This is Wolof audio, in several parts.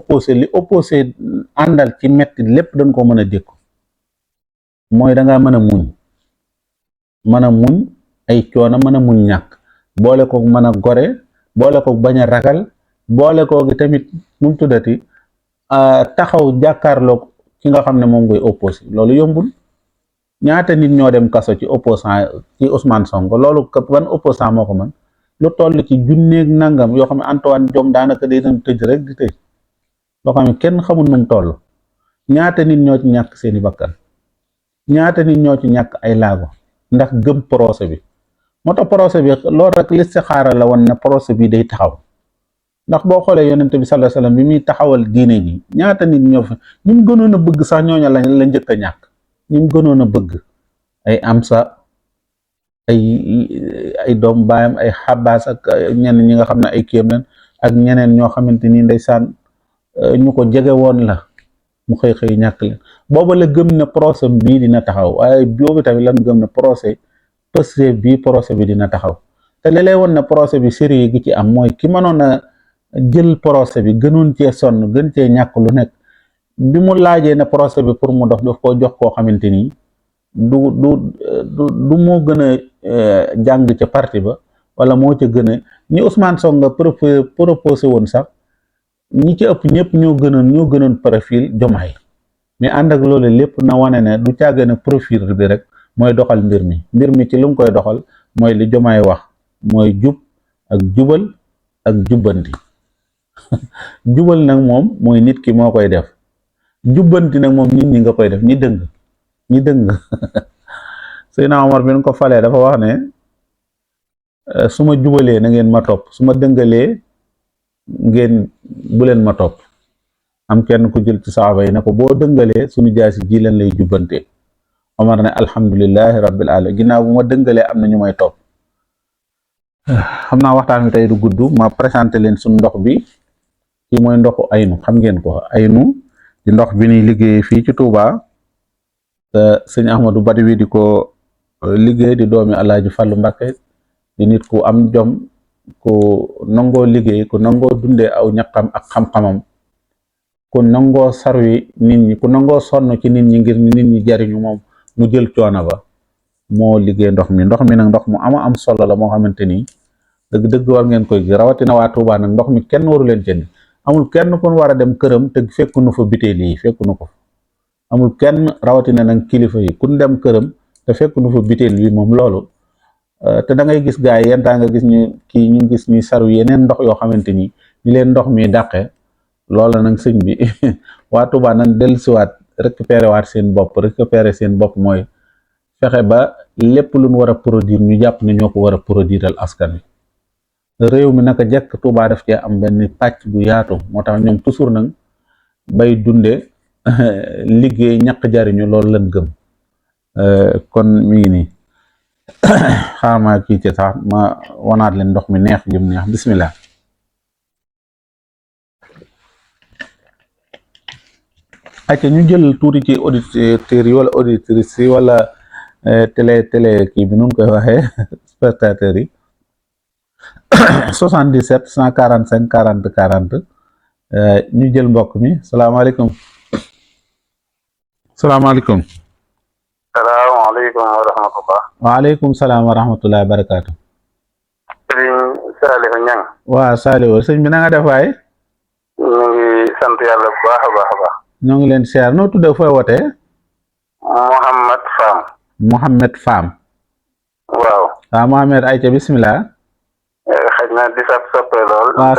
opposé li opposé àndal ci metti lépp dañ ko mën a dékku mooy da ngaa mën a muñ ay coono mën a muñ ñàkk boole koog mën a gore boole koog bañ a ragal boole koog tamit nu mu tuddati taxaw jàkkaarloog ki nga xam ne moom ngay opposé loolu yombul. ñaata nit ñoo dem kaso ci opposant ci Ousmane Sonko loolu ban opposant moo ko mën lu toll ci junneeg nangam yoo xam ne Antoine Diome daanaka day doon tëj rek di tëj loo xam ne kenn xamul nu mu toll ñaata nit ñoo ci ñàkk seeni bakkan ñaata nit ñoo ci ñàkk ay laago ndax gëm procès bi moo tax procès bi loolu rek listixaara la woon ne procès bi day taxaw ndax boo xoolee yonent bi sallallahu alayhi wasallam bi muy taxawal diine ji ñaata nit ñoo fa ñu mu gënoon a bëgg sax ñooña la njëkk a ñàkk ñu mu gënoon a bëgg ay Amsa ay doom baayam ay Xabaas ak ñenn ñi nga xam ne ay kéem leen ak ñeneen ñoo xamante ni ndeysaan ñu ko jege woon la mu xëy xëy ñàkk leen booba la gëm ne procès bii dina taxaw waaye boobu tamit lan gëm ne procès bi dina taxaw te li lay woon ne procès bi sérieux gi ci am mooy ki mënoon a jël procès bi gënoon cee sonn gën cee ñàkk lu nekk bi mu laajee ne procès bi pour mu dox daf koo jox koo xamante ni du moo gën a jàng ca parti ba wala moo ca gën a ñi Ousmane Sonko proposé woon sax ñi ci ëpp ñëpp ñoo gënoon profil Diomaye mais ànd ak loolu lépp na wane ne du càgg ne profil bi rek mooy doxal mbir mi ci lu mu koy doxal mooy li Diomaye wax mooy jub ak jubal ak jubbanti jubal nag moom mooy nit ki moo koy def jubbanti nag moom nit ñi nga koy def ñi dëng Seydina Omar bi ñu ko falee dafa wax ne su ma jubalee na ngeen ma topp su ma dëngalee ngeen bu leen ma topp am kenn ku jël ci saaba yi ne ko boo dëngalee suñu jaasi ji leen lay jubbante Omar ne alhamdulillahi rabbil alamin ginnaaw bu ma dëngalee am na ñu may topp. xam naa waxtaan wi tey du gudd ma présenté leen suñu ndox bi kii mooy ndoxu aynu xam ngeen ko aynu di ndox bi ñuy liggéey fii ci Touba te sëñ Ahmadou Badawi di ko liggéey di doomi Alaaji Fallu Mbàkke di nit ku am jom ku nangoo liggéey ku nangoo dundee aw ñaqam ak xam-xamam ku nangoo sarwi nit ñi ku nangoo sonn ci nit ñi ngir nit ñi jariñu moom mu jël coono ba moo liggéey ndox mi nag ndox mu am solo la moo xamante ni dëgg war ngeen koy gi rawatina waa Touba nag ndox mi kenn waru leen jënd amul kenn kon war a dem këram te fekku nu fa bitéel yi fekku nu ko amul kenn rawatina nag kilifa yi kun dem këram te fekku nu fa bitéel bi moom loolu te da ngay gis gaay yi yentaa nga gis ñu gis ñuy saru yeneen ndox yoo xamante ni ñu leen ndox mi dàqe loola nag sëñ bi waa Touba nag dellusiwaat récupérer seen bopp mooy fexe ba lépp lu ñu war a produire ñu jàpp ne ñoo ko war a produiral askan wi réew mi naka jekk Touba daf cee am benn pàcc bu yaatu moo tax ñoom toujours nag bay dunde liggéey ñaq jariñu loolu lañ gëm kon mi ngi nii xaama kii ci sax ma wanaat leen ndox mi neex jëm neex bismillah acca ñu jël tuuti ci auditeurs yi wala auditrices yi wala télé kii bi nun koy waxee spectateurs yi 77 145 40 40 ñu jël mbokk mi salaamaaleykum salaamaaleykum wa rahmatullah waaleykum salaam wa rahmatullah barakaatu sëriñ Saliou Niang waaw Saliou sëñ bi na nga def waay ñu ngi sant yàlla bu baax a baax ñoo ngi leen siyaar noo tuddee fooy wootee Mohamed Fam waaw Mohamed ayca bismillah xëy na di sab soppe lool waaw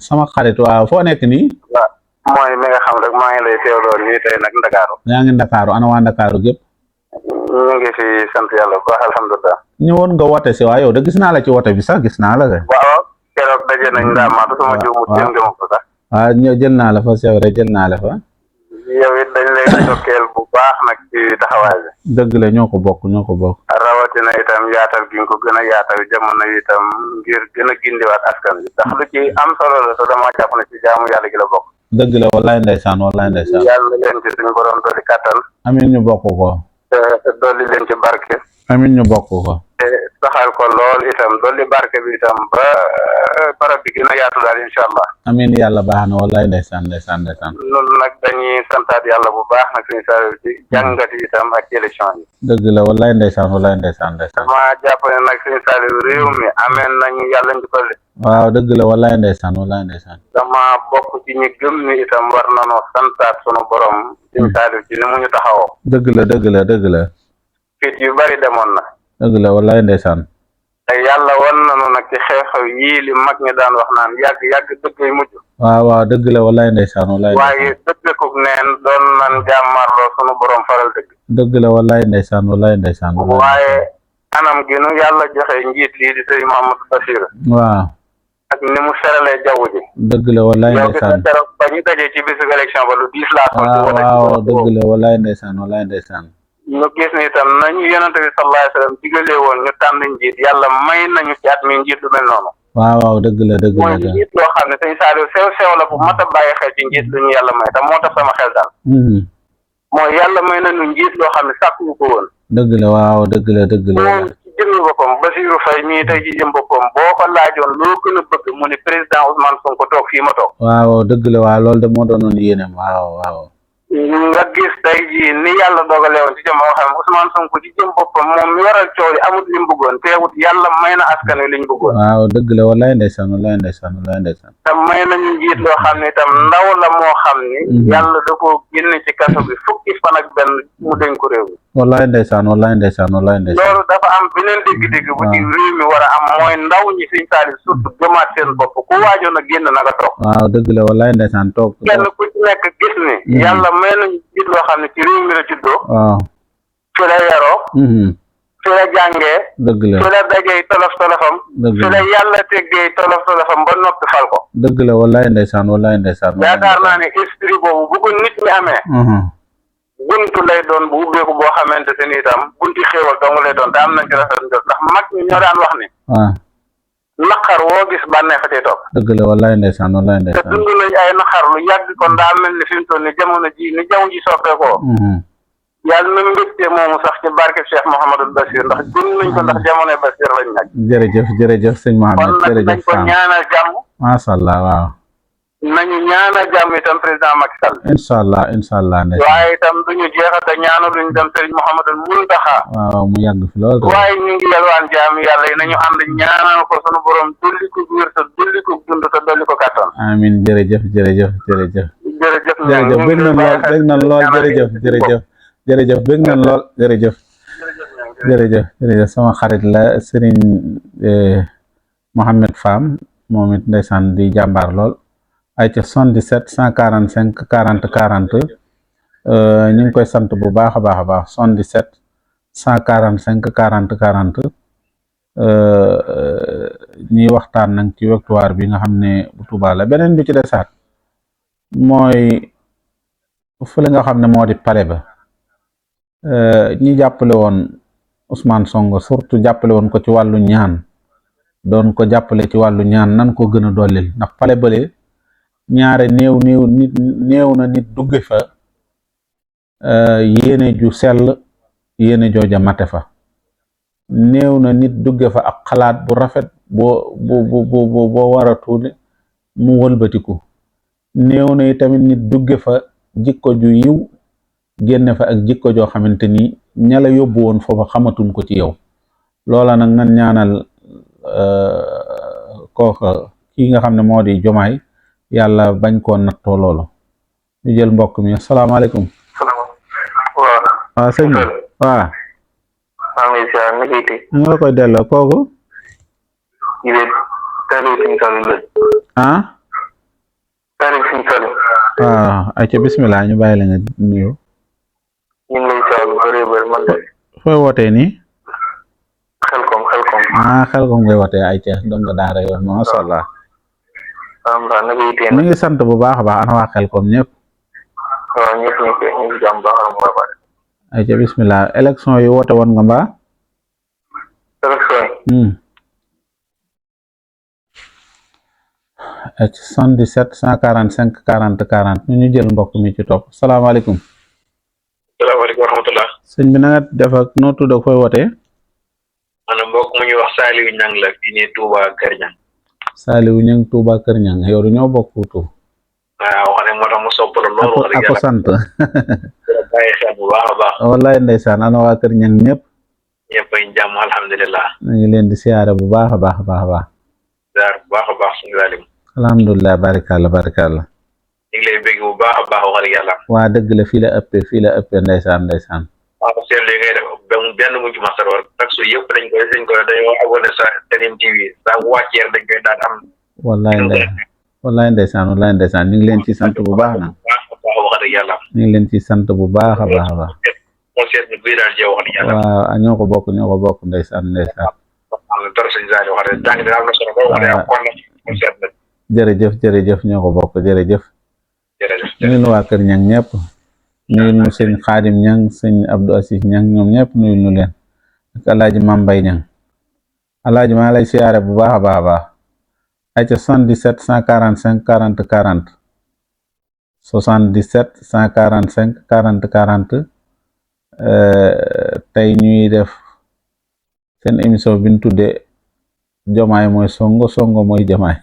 sama xarit waaw foo nekk nii waaw mooy mi nga xam rek maa ngi lay teewloo nii tey nag Ndakaaru yaa ngi Ndakaaru ana waa Ndakaaru gépp ñu ngi fi sant yàlla bu baax alhamdulilah ñëwoon nga wote si waaw yow de gis naa la ci wote bi sax gis naa la de waaw keroog daje nañ ndaamaatu sama juumut jëm nga ma ko sax waaw ñëw jël naa la fa c'est vrai jël naa la fa yow it dañ lay dokkeel bu baax nag ci taxawaay bi dëgg la ñoo ko bokk rawatina itam yaatal gi nga ko gën a yaatal jamono itam ngir gën a gindiwaat askan bi ndax lu ci am solo la te dama jàpp ne ci jaamu yàlla gi la bokk dëgg la wallaay ndeysaan yàlla leen ci suñu borom dooli kàttan amiin ñu bokk ko te dolli leen ci barke amin ñu bokk ko te saxal ko lool itam dolli barke bi itam ba barab bi gën a yaatu daal incha allah. amin yàlla baax na wallaay ndeysaan ndeysaan ndeysaan noonu nag dañuy santaat yàlla bu baax nag suñu saa ci jàngat yi itam ak ci élection yi. dëgg la wallaay ndeysaan wallaay ndeysaan ndeysaan dama jàpp ne nag suñu saa réew mi ameen nañu yàlla njukkal. waaw dëgg la wallaay ndeysaan wallaay ndeysaan dama bokk ci ñi gëm ni itam war nanoo santaat sunu borom suñu saa ci ni mu ñu taxawoo. dëgg la dëgg la dëgg la fit yu bari demoon na. dëgg la wallaay ndeysaan te yàlla wan nanu nag ci xew-xew yii li mag ñi daan wax naan yàgg yàgg dëgg yu mujj. waaw waaw dëgg la wallaay ndeysaan wallaay waaye dëggakub neen doon nan jàmmarloo sunu borom faral dëgg. dëgg la wallaay ndeysaan wallaay ndeysaan waaye anam gi nu yàlla joxe njiit lii di sëñ Mouhamadou Bachir waaw ak ni mu seralee jaww ji. dëgg la wallaay yow gis ndeysaan nga keroog ba ñu dajee ci bisu élection ba lu diis laa waaw dëgg la wallaay ndeysaan wallaay ndeysaan ñu gis ni itam nañu yonente bi sallallahu alayhi wa sallam digalee woon ñu tànn njiit yàlla may nañu ci at mi njiit lu mel noonu. waaw waaw dëgg la dëgg la mooy njiit loo xam ne sëñ Saliou sew la bu mat a bàyyi xel ci njiit lu ñu yàlla may te moo tax sama xel daal. mooy yàlla may nañu njiit loo xam ne sàkkuñu ko woon. dëgg la waaw dëgg la dëgg la moom ci jëmmi boppam Bassirou Faye mii tey ci jëm boppam boo ko laajoon loo gën a bëgg mu ni président Ousmane Sonko toog fii ma toog. waaw dëgg la waaw loolu de moo doonoon yéenem waaw waaw nga gis tey jii ni yàlla dogalee woon ci jëm moo xam Ousmane Sonko ci jëm boppam moom mi waral coow yi amut li mu bëggoon teewut yàlla may na askan wi li ñu bëggoon. waaw dëgg la wallaay ndeysaan wallaay ndeysaan wallaay ndeysaan te may nañu njiit loo xam ne itam ndaw la moo xam ni yàlla da ko génne ci kaso bi fukki fan ak benn mu dénk ko réew mi. wallaay ndeysaan wallaay ndeysaan wallaay ndeysaan loolu dafa am beneen dégg-dégg bu ci réew mi war a am mooy ndaw ñi Sëñ Saliou surtout gëmaat seen bopp ku waajoon a génn na nga toog. waaw dëgg la wallaay ndeysaan toog kenn ku ci nekk gis ni yàlla may nañu njiit loo xam ne ci réew mi la juddoo. waaw fi la yaroo. fi la jàngee. dëgg la fi la dajee tolof tolofam. dëgg fi la la yàlla teggee tolof tolofam ba noppi fal ko. dëgg la wallaay ndeysaan wallaay ndeysaan yaakaar naa ne esprit boobu bu ko nit ñi amee. buntu lay doon bu ubbeeku boo xamante ne itam bunti xéewal dong lay doon te am nañ ci rafet njort ndax mag ñi ñoo daan wax ni. waaw naqar woo gis bànneex cay topp. dëgg la wallaay ndeysaan wallaay te ndeysaan dund nañ ay naqar lu yàgg kon daa mel ni fi mu toll ni jamono ji ni jaww ji soppeekoo. yàlla na mbégte moomu sax ci barke Cheikh Mouhamadou Bachir ndax dund nañ ko ndax jamonoy Bachir lañ nag. jërëjëf jërëjëf sëñ Mohamed kon nag jërëjëf nañ ko ñaanal jàmm. macha allah waaw nañu ñaanal jàmm itam président Macky Sall. incha allah ndeysaan waaye itam duñu jeexate ñaanaluñ dem Serigne Mouhamadou Mountakha. waaw mu yàgg fi lool waaye ñu ngi yalwaan jaam yàlla yi nañu ànd ñaanal ko sunu borom dolli ko wér te dolli ko dund te dolli ko kàttan. amin jërëjëf jërëjëf jërëjëf jërëjëf jërëjëf bëgg nañ lool jërëjëf jërëjëf jërëjëf bëgg nañ lool jërëjëf jërëjëf jërëjëf sama xarit la Serigne Mohamed Fam moom it ndeysaan di jàmbaar lool ay ca 77 145 40 40 ñu ngi koy sant bu baax a baax a baax 77 145 40 40 ñuy waxtaan nag ci victoire bi nga xam ne bu Tuuba la beneen bi ci desaat mooy fële nga xam ne moo di pale ba ñi jàppale woon Ousmane Sonko surtout jàppale woon ko ci wàllu ñaan doon ko jàppale ci wàllu ñaan nan ko gën a dollil ndax pale bële ñaare néew na nit dugge fa yéene ju sell yéene jooja mate fa néew na nit dugge fa ak xalaat bu rafet boo war a tuuti mu wëlbatiku néew na tamit nit dugge fa jikko ju yiw génne fa ak jikko joo xamante ni ña la yóbbu woon foofa xamatuñ ko ci yow loola nag nga ñaanal kooka kii nga xam ne moo di Jomaay yàlla bañ koo nattoo loolu ñu jël mbokk mi asalaamaaleykum. waaw sëñ bi waaw. ñu la koy delloo kooku. ah. waaw ayca bismillah ñu bàyyi la nga nuyu. ñu ngi lay saa lu bëree bëri man de. fooy wootee nii. xelkom. ah xelkom ngay wootee ayca donc daara yoon masha Allah. alhamdulilah mi ngi sant bu baax a baax ana waa xelkom ñëpp. waaw ñëpp ñu ngi jàmm baax a ayca bismillah élection yi woote woon nga mbaa. élection yi. 77 145 40 40 ñu jël mbokk mi ci topp salaamaaleykum. salaamaaleykum wa rahmatullah. sëñ bi na nga def ak noo tudd ak fooy wootee. man mbokk mu ñuy wax Saliou Niang la fii nii Touba Kër Niang. Saliou Niang Touba Kër Niang yow ñoo bokk tur. waaw wax ne moo tax mu sopp la loolu. wax dëgg ako sant. bàyyi xel bu baax a baax. wallaay ndeysaan ana waa Kër Niang ñëpp. ñëpp ay jàmm alhamdulilah. ñu ngi leen di siyaare bu baax a baax a baax a baax. ziar bu baax a baax suñu zalim. alhamdulilah barikàlla barikàlla. ñu ngi lay bëgg bu baax a baax wax dëgg yàlla. waa dëgg la fii la ëppee ndeysaan ndeysaan. waaw seen li ngay def benn mu ci masar war tax su yëpp dañ koy dañoo abonné sa Tanime TV saa bu wàccee dañ koy daan am. wallaay ndeysaan ñu ngi leen ci sant bu baax na. wax dëgg yàlla. ñu ngi leen ci sant bu baax a baax a baax. moo seet ñu bii daal wax dëgg yàlla. waaw ñoo ko bokk ndeysaan. jërëjëf ñoo ko bokk jërëjëf. ñu ngi waa Kër Niang ñëpp. nuyul nu sëñ Xaadim Niang sëñ Abdou Assis Niang ñoom ñëpp nuyul nu leen ak alaaji Mam Mbay Niang alaaji maa lay siyaare bu baax a baax a baax ay ca 77 145 40 40 77 145 40 40 tey ñuy def seen émission bi ñu tudde Jomaay mooy songo mooy Jomaay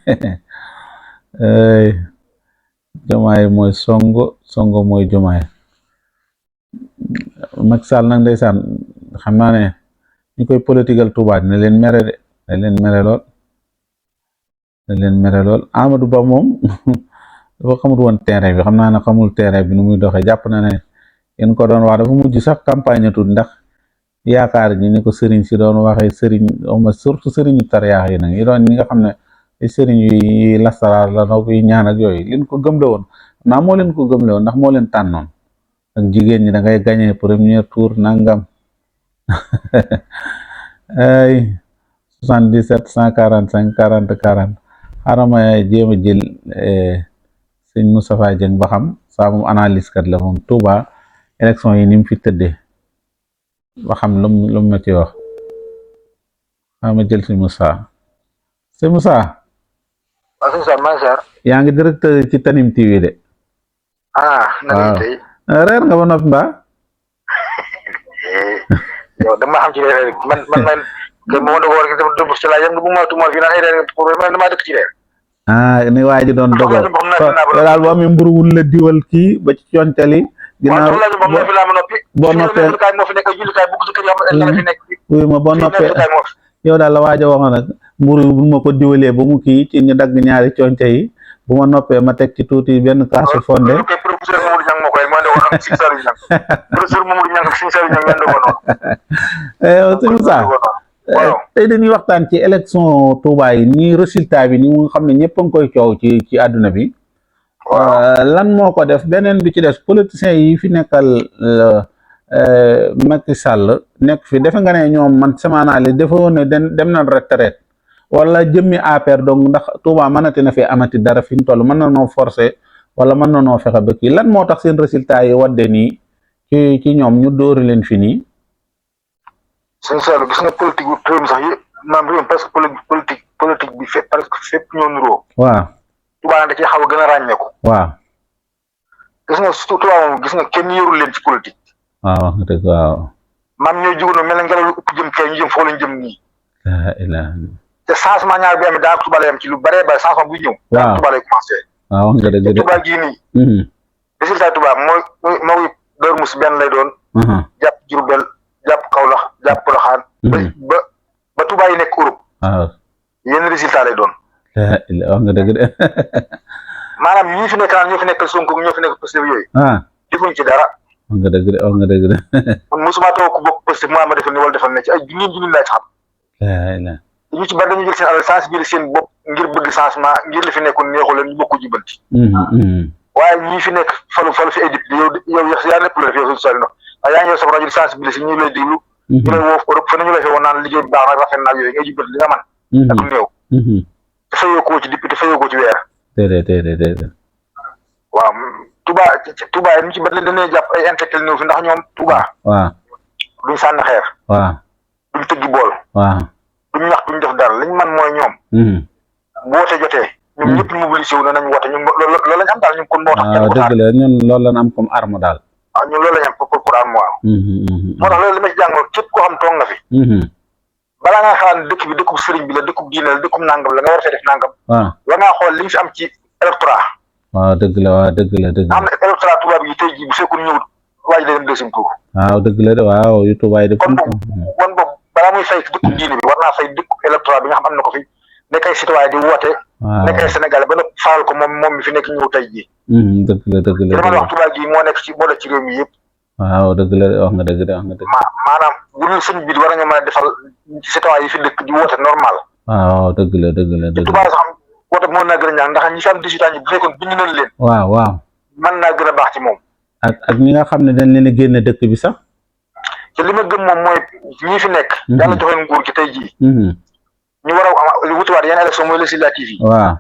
Jomaay mooy songo mooy Jomaay Macky Sall nag ndeysaan xam naa ne ñu koy politigal Touba ne leen mere de ne leen mere lool Amadou Ba moom dafa xamul woon terrain bi xam naa ne xamul terrain bi nu muy doxee jàpp na ne yéen ko doon wax dafa mujj sax campagne tudd ndax yaakaar ji ni ko sëriñ si doon waxee sëriñ surtout sëriñu tariyaax yi nag yi doon ñi nga xam ne ay sëriñ yu lastaraar la noo koy ñaan ak yooyu leen ko gëmle woon naa moo leen ko gëmle woon ndax moo leen tànnoon ak jigéen ñi da ngay gagné premier tour nangam ay 77 145 40 40 xarama jéem a jël sëñ Moustapha Dieng ba xam saa moom analyse kat la moom Touba élection yi ni mu fi tëddee ba xam lu mu ma ci wax xama jël sëñ Moussa waaw sëñ Sam maa ngi ziar. yaa ngi directeur ci Tanime TV de. na tey. reer nga ba noppi mbaa. yow dama xam ci reer man kay moom da ko war a dugg ci laaj bu ma tuuma fi naan ay reer pour man dama dëkk ci reer. ni waa ji doon dogal daal boo amee mburu wul la diwal kii ba ci contali. ginnaaw boo noppee boo noppee yow daal la waaj a waxoon nag mburu bu ma ko diwalee ba mu kii ci ñu dagg ñaari conce yi bu ma noppee ma teg ci tuuti benn kaasu fonde. tey dañuy waxtaan ci élection Touba yi nii résultat bi ni nga xam ne ñëpp a ngi koy coow ci àdduna bi. lan moo ko def beneen bi ci des politiciens yi fi nekkal Macky Sall nekk fi defe nga ne ñoom man sama analyse dafa woon ne dem na retraite wala jëmmi APR donc ndax Touba mënati na fi amati dara fi mu toll mën na noo forcer wala mën na noo fexe ba kii lan moo tax seen résultat yi wadde nii ci ñoom ñu dóori leen fi nii. sëñ Sall gis nga politique bu réew mi sax yëpp maanaam réew mi parce que politique bi fépp parce que fépp ñoo nuroo. waaw. Touba da cee xaw a gën a ràññeeku. waaw. gis nga surtout Touba moom gis nga kenn yorul leen ci politique. waaw wax nga dëgg waaw. maam ñooy jugoon mel na ngelaw lu ëpp jëm kay ñu jëm foo lañ jëm nii. te changement ñaar bi am daa Touba lay am ci lu bare bare changement buy ñëw. waaw Touba lay commencé. waaw wax nga dëgg de Touba gii nii. résultat Touba mooy Darou Mouhty benn lay doon. jàpp Diourbel jàpp Kaolack jàpp Porokhane. ba Touba yi nekk Europe. waaw. yenn résultat lay doon. wax nga dëgg de. maanaam ñi fi nekk naan ñoo fi nekkal Sonko ñoo fi nekk Pastef yooyu. defuñ ci dara. wax nga dëgg de wax nga dëgg de. man mosuma taw ku bokk Pastef mu ma defal ni wala defal na ci ay junni laa ci xam. ñu ci bari dañu jël seen alal sensibiliser seen bopp ngir bëgg changement ngir li fi nekkoon neexu leen ñu bokk jubanti. waaye ñi fi nekk falu fi ay député yow yaa lépp la def yow sori na waaye yaa ngi yor sa rajo di sensibiliser ñu lay déglu. ñu lay woo Europe fa nañu la fi woon naan liggéey bi baax na rafet na ak yooyu ngay jubanti li nga man ak néew. te fayoo ko ci député fayoo ko ci weer. déedéet. waaw Touba yi ñu ci bari dañuy jàpp ay intellectuel ñëw fi ndax ñoom Touba. waaw. duñ sànni xeer. waaw. duñ tëggi bool. waaw. duñ ñax duñ def dara liñ man mooy ñoom. bu woote jotee. ñoom ñëpp ñu mobilisé wu ne nañ woote ñun loolu lañ am daal ñun kon moo tax. waaw dëgg la ñun loolu lañ am comme arme daal. waaw ñun loolu lañ am pour am jàmm waaw. moo tax loolu li ma ci jàngoon képp koo xam toog nga fi. balaa ngaa xalaat dëkk bi dëkkub sëriñ bi la dëkkub diine la dëkkub nangam la nga war a fee def nangam. waaw war ngaa xool li ñu fi am ci électorat. waaw dëgg la waaw dëgg la dëgg la. am na électorat tubaab yi tey jii bu fekkul ñëwut waa ji day dem deuxième tour. waaw dëgg la de waaw yu tubaab yi de. kon boobu balaa muy fay dëkkub diine bi war naa fay dëkkub électorat bi nga xam am na ko fi nekk ay citoyen di woote. waaw nekk ay Sénégalais ba nag faral ko moom mi fi nekk ñëw tey jii. dëgg la dëgg la dama wax tubaab yi moo nekk ci moo nekk ci réew mi yëpp. waaw dëgg la wax nga dëgg de wax nga dëgg. maanaam bu dul sëñ bi war nañoo mën a defal ci citoyen yi fi dëkk di woote normal. waaw dëgg la dëgg la dëgg la. tubaab sax woote moo naa gën a ñaan ndax ñi fi am 18 ans ñi bu fekkoon bind nañ leen. waaw waaw. mën naa gën a baax ci moom. ak ñi nga xam ne dañ leen a génne dëkk bi sax. te li ma gëm moom mooy ñi fi nekk. yàlla joxe nguur gi tey jii. ñu war a wutiwaat yenn élection mooy législative yi. waaw.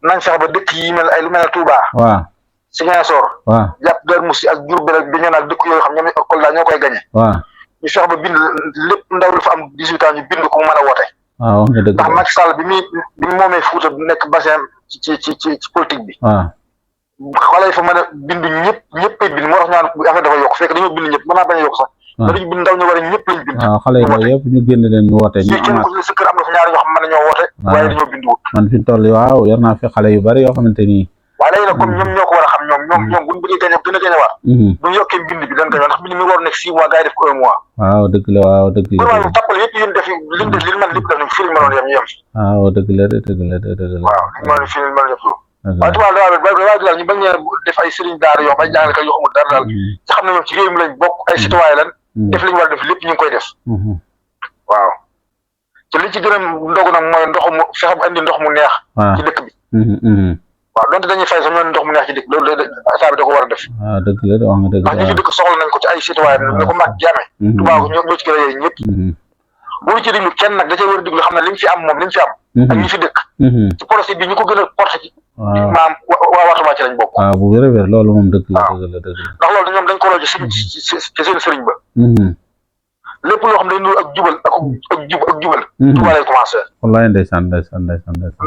nañ fexe ba dëkk yi mel ay lu mel ne Touba. waaw. Ziguinchor. waaw jàpp Darou Mousty ak Diourbel ak Bignona ak dëkk yooyu xam ñoom Kolda ñoo koy gañe. waaw. ñu fexe ba bind lépp ndaw lu fa am 18 ans ñu bind ko mu mën a woote. waaw wax nga dëgg ndax Macky Sall bi mu moomee Fouta nekk bassin ci politique bi. waaw. xale yi fa mën a bind ñëppay bind moo tax ñaan affaire dafa yokk fekk dañoo bind ñëpp mën naa bañ a yokk sax. waaw dañu bind ndaw ñu war a ñëpp lañ bind. waaw xale yi yëpp ñu génn leen ñu woote. ñu kenn ku ne sa kër am na fa ñaari ñoo xam mën nañoo woote. waaye dañoo bind wut. man fi mu toll waaw yor naa fi xale yu bari yoo xamante ni. waaye léegi nag comme ñoom ñoo ko war a xam ñoom buñ bëggee gañe gën a gañewaat. buñ yokkee bind bi dañ gañe ndax bind mi war a nekk 6 mois gars yi def ko 1 mois. waaw dëgg la waaw dëgg la. vraiment tàppale yëpp yéen def liñ def li man lépp def nañ fi ñu mënoon yem ñu yem si. waaw dëgg la dëgg la dëgg la. waaw li ñu mënoon fi ñu mënoon yem si. waaye tubaab daal ñu bañ leen def ay sëriñ daara yoo xam ay jàngalekat yoo xamul dara daal ci xam ne ñoom ci réew mi lañ bokk ay citoyen lan def li ñu war a def lépp ñu ngi koy def. waaw te li ci gën a ndogu nag mooy ndox mu fexe ba indi ndox mu neex. ci dëkk bi. waaw donte dañuy fay sax ñoom ndox mu neex ci dëkk loolu état bi da ko war a def. waaw dëgg la wax nga dëgg ndax ñi ci dëkk soxla nañ ko ci ay citoyen ne ko mag jaame. tubaab ñoo ci gën a yee ñëpp. bu ñu ci diglu kenn nag da cee war a diglu xam ne li mu fi am moom li mu fi am. ak ñi fi dëkk. ci projet bi ñu ko gën a porté ci. waaw maam waa Touba ci lañ bokk. waaw bu wér a wér loolu moom dëgg la dëgg la dëgg la. ndax loolu ñoom dañ ko rojo ci seen sëriñ ba. lépp loo xam ne day nuru ak jubal ak jubal. Touba lay commencé. wallaay ndeysaan ndeysaan.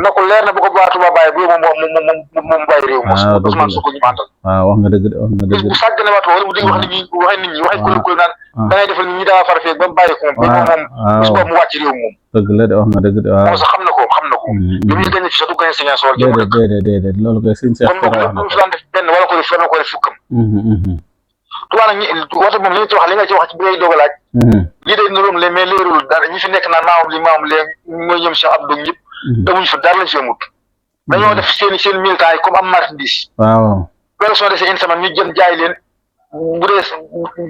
na ko leer na bu ko baax Touba bàyyi bu moom bàyyi réew mi. waaw dëgg la Ousmane Sonko ñu àndal. waaw wax nga dëgg de wax nga dëgg de. bu sàggane waat wala mu dégg wax nit ñi waxee kuréel naan. da ngay defal nit ñi daa far feeg ba mu bàyyi ko moom. waaw bis boobu mu wàcc réew moom. dëgg la de wax nga dëgg de waaw. moom sax xam na ko. li muy gagné fi sax du gagné Ziguinchor. déedéet loolu koy sëñ Cheikh kon boog lu fi daan def benn wala ko def fenn ko def fukkam. Touba nag woote moom li nga ci wax li nga ci wax ci bi ngay doog a laaj. lii day niróom le mais leerul dara ñi fi nekk naan maamam lee mooy ñoom Cheikh Abdou ñëpp. demuñu fa dara lañ fi amut. dañoo def seen militants yi comme am marchandise. waaw. élection de une semaine ñu jël jaay leen bu dee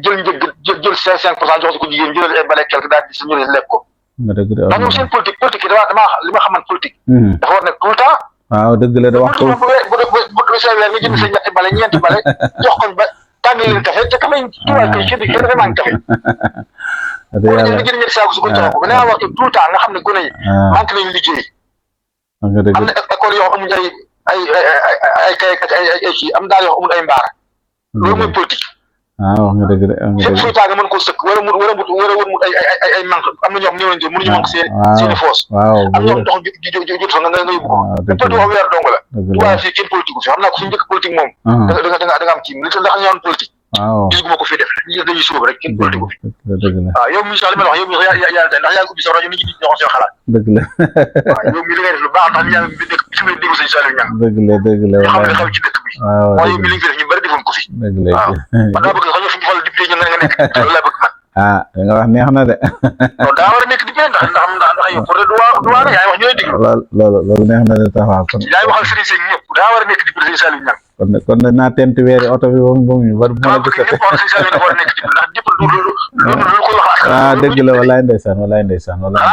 jël njëg jël 5% jox ko jigéen jëlal ay bale quelque daal di sa ñu lekk ko. nga dëgg de ndax ñoom seen politique yi dama li ma xaman politique. dafa war nekk tout le temps. waaw dëgg la de waxtu bu see weer nga jënd sa ñetti bale ñeenti bale jox ko ba tàng leen café te café tubaab kay ci biir dafa manqué café. de yàlla nga jënd ñetti saako su ko jox ko ba nee naa wax tout le temps nga xam ne gone yi. manqué nañu liggéey. nga dëgg am na école yoo xam amuñu ay kay ay kii am daal yoo xam amul ay mbaar. loolu mooy politique. wax nga dëgg de wax nga fépp dëgg. fuy taa nga mën koo sëkk wala mu ay manque am na ñoo xam ñëwoon mënuñu manque seeni foos. waaw am ñoo xam ndox jot fa nga yóbbu ko. dëgg politique wax weer dong la. dëgg la waaye fii kenn politique fi xam naa ko suñu njëkk politique moom. da nga am kii li tax ndax ñoo politique. waaw gis gu ma ko fi def ñi dañuy suub rek kenn politique fi. dëgg la waaw yow mi sax li ma la wax yow mi sax yaa tey ndax yaa ngi ubbi sa rajo nit ñi ñoo seen xalaat. dëgg la waaw yow mi li ngay def lu baax ndax ñaa ngi dëkk fi muy déglu sëñ Saliou Niang dëgg la dëgg la ñu xam ne xew ci dëkk bi. waaw waaye yow mi li nga fi def ñu bëri defoon ko fi. dëgg la waaw man daa bëgg sax ñu fi ñu fal député ñu nga nekk loolu laa bëgg man. da nga wax neex na de. non daa war a nekk député ndax yow pour du waa la yaa ngi wax ñooy déglu. loolu neex na de taxaw kon. yaa ngi waxal Serigne Seye ñëpp daa war a nekk député sëñ Saliou Niang. kon naa tent weeri oto bi ba mu war bu ma la gisate. ñëpp wax sëñ Saliou dafa war a nekk député ndax ñëpp lu ko wax. dëgg la walaay ndeysaan walaay ndeysaan walaay.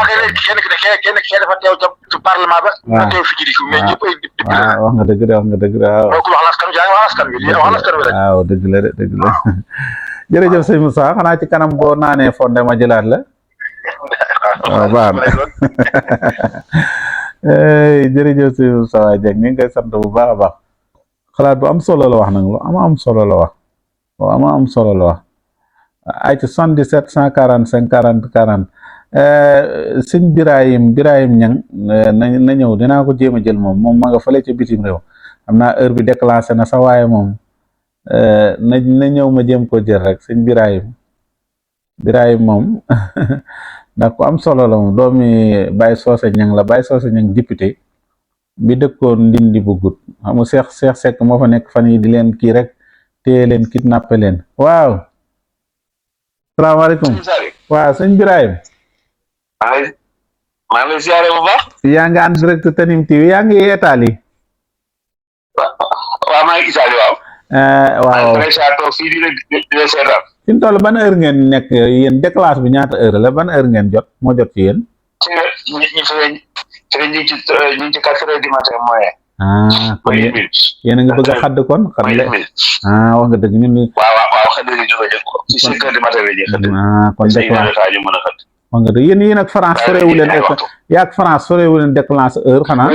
kenn dafa teew ca parlement ba. waaw teew fi ci mais ñëpp ay député. wax nga dëgg de wax nga dëgg de waaw. moo ko wax askan wi yaa ngi wax askan wi lii wax askan wi rek. waaw dëgg la de dëgg la. jërëjëf sëñ Moussa xanaa ci kanam boo naanee fonde ma jëlaat la. waaw baax na jërëjëf sëñ Moussa waay Dieng ñu ngi koy sant bu baax a baax xalaat bu am solo la wax nag lu am solo la wax lu am solo la wax ay ci 77 145 40 40 sëñ Birahim Niang na ñëw dinaa ko jéem a jël moom ma nga fële ci bitim réew xam naa heure bi déclenché na sa waaye moom na ñëw ma jëm ko jël rek sëñ Birahim moom ndax ku am solo la moom doomi Baye Socé Niang la Baye Socé Niang député bi dëkkoon Ndindi bu Gut xam nga Cheikh Seck moo fa nekk fan yi di leen kii rek téye leen kidnappé leen waaw salaamaaleykum waaw sëñ Birahim maa ngi lay ziare bu baax. yaa ngi en direct Tanime TV yaa ngi Italie. waaw maa ngi Italie waaw. waaw maa ngi toog fii di la seetaan. fi mu toll ban heure ngeen nekk yéen déclasse bi ñaata heure la ban heure ngeen jot moo jot ci yéen. ñu ngi ci 4 heures du matin moyen. kon yéen a ngi bëgg a xadd kon xadd la wax nga dëgg ñun. waaw xadd la jóge ko ci 5 heures du matin la ñuy xadd. kon déclasse ñu mën a xadd. wax nga dëgg yéen ak France sorewu leen yaa ak France sorewu leen déclenche heure xanaa.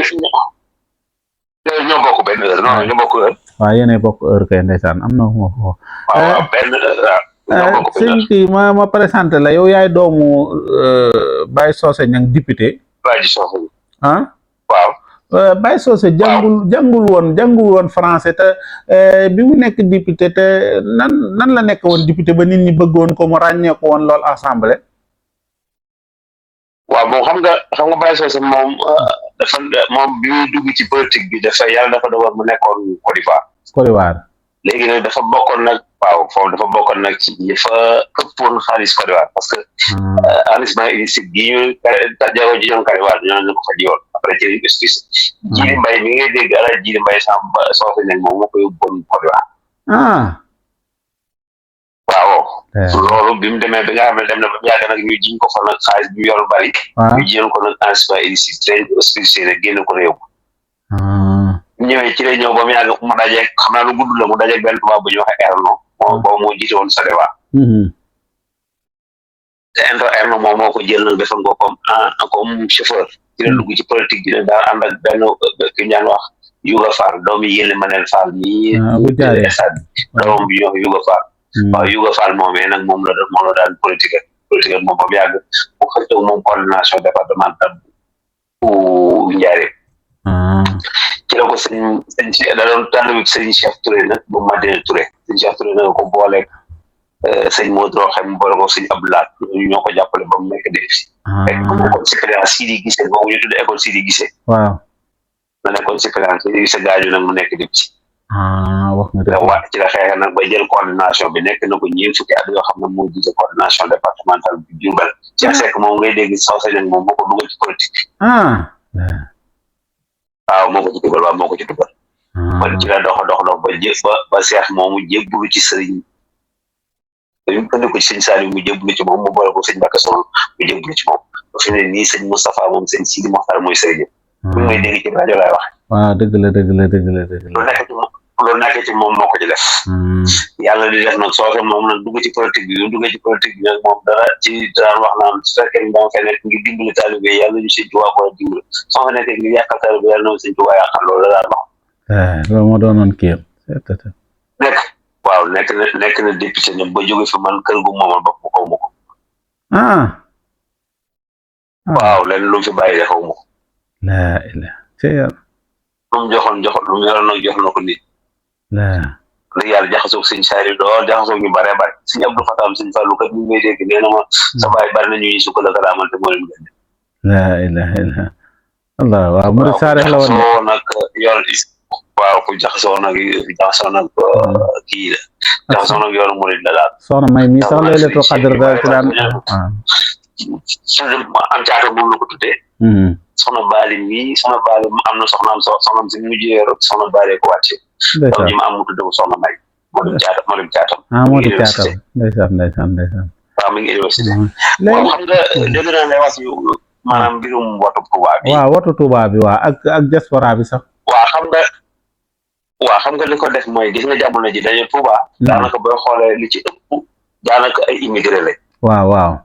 ñoo bokk benn heure non ñoo bokk heure. waaw yéenay bokk heure kay ndeysaan am na ma ko. waaw benn heure sëñ kii ma présenté la yow yaay doomu Baye Socé Niang député. Baye Socé. waaw. Baye Socé jàngul woon français te bi mu nekk député te nan la nekk woon député ba nit ñi bëggoon ko mu ràññee ko woon lool assemblée. waaw moom xam nga Baye Socé moom bi muy dugg ci politique bi yàlla dafa dogal mu nekkoon Côte d'Ivoire. léegi nag dafa bokkoon nag ci ñi fa ëppoon xaalis Côte d'Ivoire parce que enrichissement illicite gi ñu jago ji ñoom Côte d'Ivoire ñoo ko fa jiwoon après ci justice Djily Mbaye mi ngay dégg ala Djily Mbaye Socé Niang moom moo ko yóbboon Côte d'Ivoire. waaw loolu bi mu demee bi nga xam ne dem na ba mu yàgg nag ñu jiñ ko fa nag xaalis bi mu yor bari ñu jiñoon ko nag enrichissement illicite train expulsé rek génn ko réew ñëwee ci lay ñëw ba mu yàgg mu dajeeg xam naa lu gudd la mu dajeeg benn tubaab bu ñuy wax Erno moo jiite woon Sadewa te Erno moom moo ko jël nag defoon ko comme chauffeur ci la dugg ci politique bi nag daan ànd ak benn ki ñaan wax Yuga Fall doomu Yéli Manel Fall mi stade doom bi ñuy wax Yuga Fall waaw Yuga Fall moomee nag moom la daan politique moom ba mu yàgg mu xëccoo moom coordination départementale bu Njaaréem ci la ko sëñ da doon tànn sëñ Cheikh Touré nag bu Madina Touré sëñ Cheikh Touré nag ko booleeg sëñ Modou Roxem mu boole ko sëñ Abdoulaye ñoo ko jàppale ba mu nekk député fekk mu nekkoon suppléant Sidi Gissé boobu ñu tuddee école Sidi Gissé waaw la nekkoon suppléant Sidi Gissé gaañu nag mu nekk député wax nga dëgg waat ci la xeex nag ba jël coordination bi nekk na ko ñeent fukki at yoo xam ne moo jiite coordination départementale bu Diourbel ci Seck moom ngay dégg Socé Niang moom moo ko dugal ci politique waaw moo ko ci dugal kon ci la dox ba Seex moomu jébbalu ci sëriñ ñu indi ko ci sëñ Saliou mu jébbalu ci moom mu boole ko sëñ Mbacke Sow mu jébbalu ci moom ba fi ne nii sëñ Moustapha moom sëñ Sidi Mokhtar mooy sëriñ bu may dégg ci rajo laay wax waaw dëgg la loolu nekk ci moom moo ko ci def yàlla di def nag Socé moom nag dugg ci politique bi nag moom dara ci daan wax naan su fekkee ni dama fay nekk ngir dimbali taalibe yàlla ñu sëñ Tuubaa ko dimbali soo fa nekkee ngir yàqal taalibe yàlla na sëñ Tuubaa yàqal loolu la daan wax loolu moo doonoon kii nekk na député nag ba jóge fi man kër gu moomal bopp mu xaw ma ko waaw leen lu mu fi bàyyi de xaw ma ko laa ilaa lu mu joxoon lu mu yoroon nag jox na ko nit dëgg yàlla jaxasoog sëñ Saliou dool jaxasoog ñu bare bare sëñ Abdou Fatam sëñ Fallou kat ñu ngay dégg nee na ma sa baay bari na ñuy sukkal ak raamal te moo leen gën laa ilaaha illa Allah waaw mu saare la woon nag yor waaw ku jaxasoo nag kii la jaxasoo nag yoonu murid la daal soxna may mi sax Laylatul Qadr daal ci daan am caata moom la ko tuddee soxna Baali mi soxna Baali am na soxnaam si mujjee soxna Baali ko wàcce donc ñi ma am mu tuddee ko soxna may moo dem caatam moo di caatam ndeysaan waaw mi ngi université waaw xam nga dégg naa lay wax maanaam mbirum watu Touba bi waaw watu Touba bi waaw ak diaspora bi sax waaw xam nga li ko def mooy gis nga jamono ji dañu Touba daanaka booy xoolee li ci ëpp daanaka ay immigré lañ waaw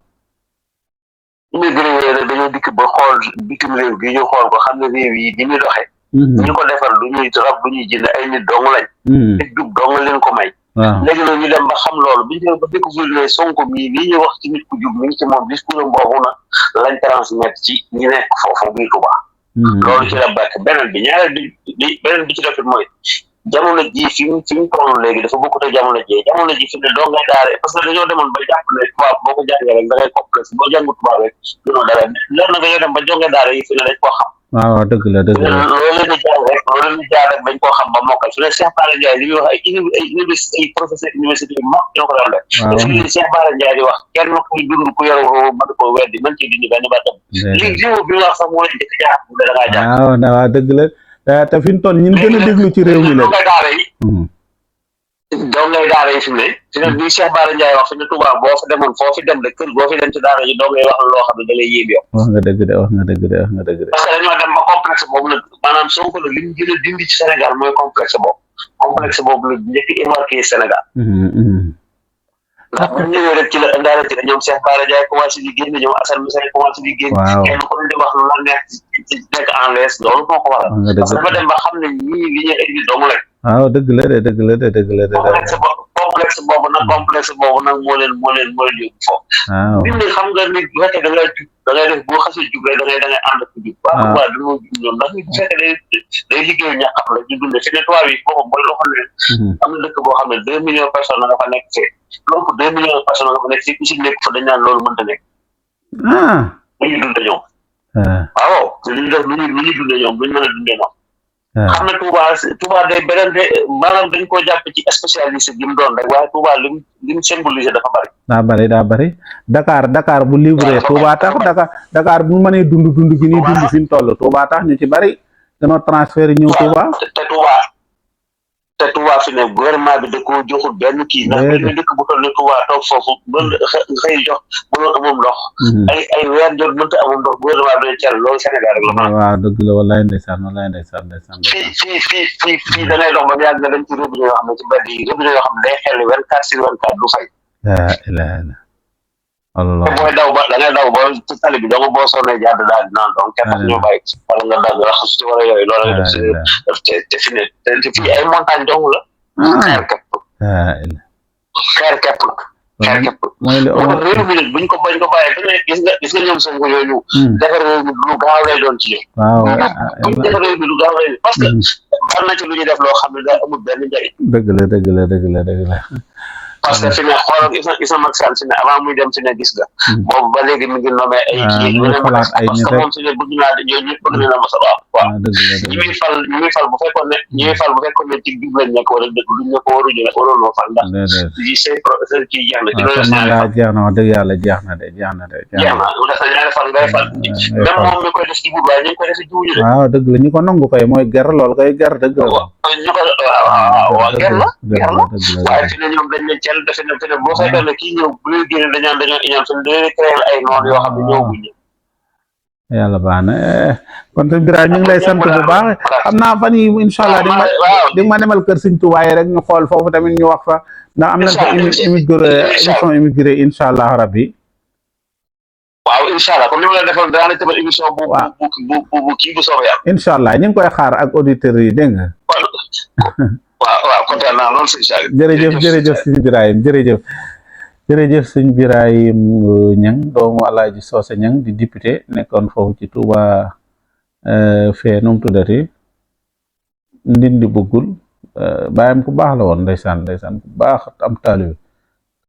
immigré yooyu nag dañoo dikk ba xool bitim réew gi ñu xool ko xam ne réew yi ni muy doxee ñu ko defal du ñuy rab du ñuy jënd ay nit dong lañ nit jub dong leen ko may léegi nag ñu dem ba xam loolu bi ñu dem ba découvrir ne Sonko mii lii ñuy wax ci nit ku jub mi ngi ci moom discours boobu nag lañ transmettre ci ñi nekk foofu biir Touba loolu ci la bàkk beneen bi ñaareel bi ci defit mooy jamono ji fi mu toll léegi dafa bokkut ak jamono ji fi ne doo ngay daare parce que dañoo demoon ba jàpp ne tubaab boo ko jàngee rek da ngay complexe boo jàngu tubaab rek dunoo dara loolu nag dañoo dem ba jonge daare yi fi ne dañ koo xam waaw dëgg la loolu leen di jaar rek dañ koo xam ba mokkal fi ne Cheikh Bara Ndiaye li muy wax ay université ay professeur université yu mag ñoo ko daan def parce que li Cheikh Bara Ndiaye di wax kenn kuy dund ku yoru mën ko weddi mën ci dindi benn baatam li bi wax sax moo leen njëkk jaar da ngaa jaar waaw dëgg la te fi mu toll ñun gën a déglu ci réew mi la dong ngay daara yi fi mu ne fi ne bi Cheikh Bara Ndiaye wax fi ne Touba boo fa demoon foo fi dem de kër boo fi dem ci daara yi dong ngay wax loo xam ne da lay yéem yow wax nga dëgg de parce que dañoo dem ba complexe boobu nag maanaam Sonko la li mu gën a dindi ci Sénégal mooy complexe boobu la njëkk émarqué Sénégal ndax bu ñëwee rek ci la indaale ci ñoom Cheikh Bara Ndiaye commencé di génn ñoom Assane Moussa commencé di génn kenn ku ne di wax lu la neex ci nekk en l'aise loolu moo ko waral parce que dafa dem ba xam ne ñii li ñuy indi dong rek waaw dëgg la complexe boobu nag moo leen yóbbu foofu nit ñi xam nga nit bu fekkee da ngay def boo xasee jub rek da ngay ànd ak jub waaw dañoo jub ñoom ndax nit bu fekkee day liggéeyu ñàkkam la ñu dundee fi ne tubaab yi boppam mooy loo xam ne am na dëkk boo xam ne 2 millions personnes nga fa nekk fee loolu 2 millions personnes nga fa nekk fii ku si nekk fa dañ naan loolu mënta nekk lu ñu dundee ñoom waaw lu ñu def lu ñu dundee ñoom lu ñu mën a dundee ñoom xam ne Touba day beneen de maanaam dañ koo jàpp ci spécialiste gi mu doon rek waaye Touba lim symbolisé dafa bari daa bari Dakar bu livré Touba tax Dakar bu mënee dund gi nii dund fi mu toll Touba tax ñu ci bari dañoo transfert ñëw Touba te Touba fi ne gouvernement bi da koo joxul benn kii ndax benn dëkk bu toll ne Touba toog foofu ba xëy jox mënoon amum ndox ay weer jot mënta amum ndox gouvernement bi ne cal loolu Sénégal rek la mën waaw dëgg la wallaay ndeysaan fii da ngay dox ba mu yàgg nga dem ci robinet yoo xam ne ci mbedd yi robinet yoo xam ne day xel 24/24 du fay Allah booy daw ba da ngay daw ba ci tali bi dong boo sonnee jàdd daal di naan donc kenn ñoo bàyyi wala nga dagg raxasu ci wala yooyu loolu nga def te fi ne te fii ay montagne dong la xeer képp mooy li réew mi nag buñ ko bàyyee fi ne gis nga ñoom Sonko yooyu defar réew mi lu gaaw lay doon ci waaw buñ defar réew mi lu gaaw lay parce que am na ci lu ñuy def loo xam ne daa amul benn njëriñ dëgg la parce que fi ne xoolal Issa Macky Sall fi ne avant muy dem fi ne gis nga boobu ba léegi mi ngi nommé ay kii parce que moom fi ne bëgg naa ñooñu ñëpp bëgg na ma sa waaw ñi muy fal bu fekkoon ne ci jub lañ nekk wala dëgg luñ ne ko waroon fal ndax yi say kii jeex na ci loolu jeex na wax dëgg yàlla jeex na dafa ñaari fal ngay fal même moom mi koy def ci jub waaye ñu ngi koy def ci jiwuñu de waaw dëgg la ñu ko nangu koy mooy ger loolu koy ger dëgg la ñu ko waaw ger la waaye fi ne ñoom dañ ne cel defe ne boo fekkee ne kii ñëw bu ñuy génne dañoo iñaan fi dañuy créer ay noon yoo xam ne ñëw bu ñu yàlla baax na kon sëñ Birahim ñu ngi lay sant bu baax xam naa fan yi incha allah di ma demal kër sëñ Tuubaa yi rek ñu xool foofu tamit ñu wax fa ndax am nañ fa émission immigré incha allah rabbi waaw incha allah comme ni ma la defoon daanaka tamit émission bu kii bu soobee am incha allah ñu ngi koy xaar ak auditeurs yi dégg nga waaw kontaan naa lool sëñ Saliou jërëjëf sëñ Birahim jërëjëf sëñ Birahim Niang doomu Alaaji Soose Niang di député nekkoon foofu ci Touba fee nu mu tuddati Ndindi Bëggul bàyyam ku baax la woon ndeysaan ku baax am taalibe